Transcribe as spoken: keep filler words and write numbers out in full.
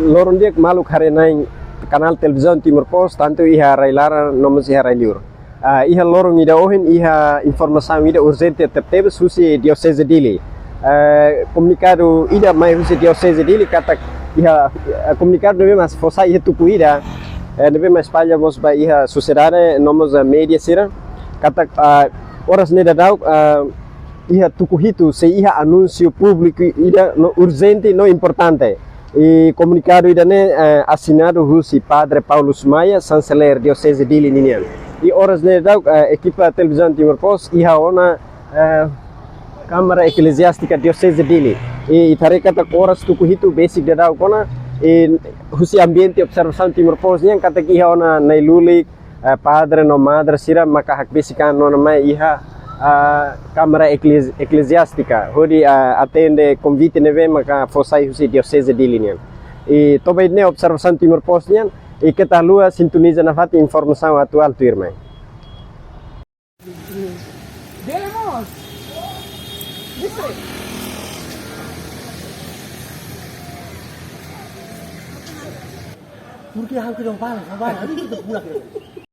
Loron di'ak maluk haree-na'in kanál televizaun Timor Post, tantu iha rai-laran no mós iha rai-liur. Ah, iha loron ida ohin, iha informasaun ida urjente tebetebes husi Dioseze Dili. Eh, komunikadu ida mai husi Dioseze Dili katak iha, eh, komunikadu ne'ebé mak fó sai iha tuku ida, eh, ne'ebé mak espalla mós ba iha sosiedade no mós, eh, média sira. Katak, ah, oras ne'e daudauk, ah, iha tuku hitu sei iha anúnsiu públiku ida no urjente no importante. I komunikadu ida-ne'e, eh, asinadu husi Padre Paulus Maia, Sanseleru Dioseze Dili ninian. I oras ne'e daudauk, eh, ekipa televizaun Timor Post iha ona, eh, Kámara Ekleziástika Dioseze Dili. I ita haree katak oras tuku hitu besik daudauk ona, i husi ambiente observasaun Timor Post nian katak iha ona nai-lulik, eh, padre no madre sira maka hakbesik an ona mai iha, ah, Kámara Ekle-, Ekleziástika, hodi, ah, atende konvite ne'ebé maka fó sai husi Dioseze Dili nian. I to'o ba iha ne'e observasaun Timor Post nian, i keta haluha sintoniza nafatin informasaun atuál tuirmai. Porque algo que não vale, não vale, a gente pula.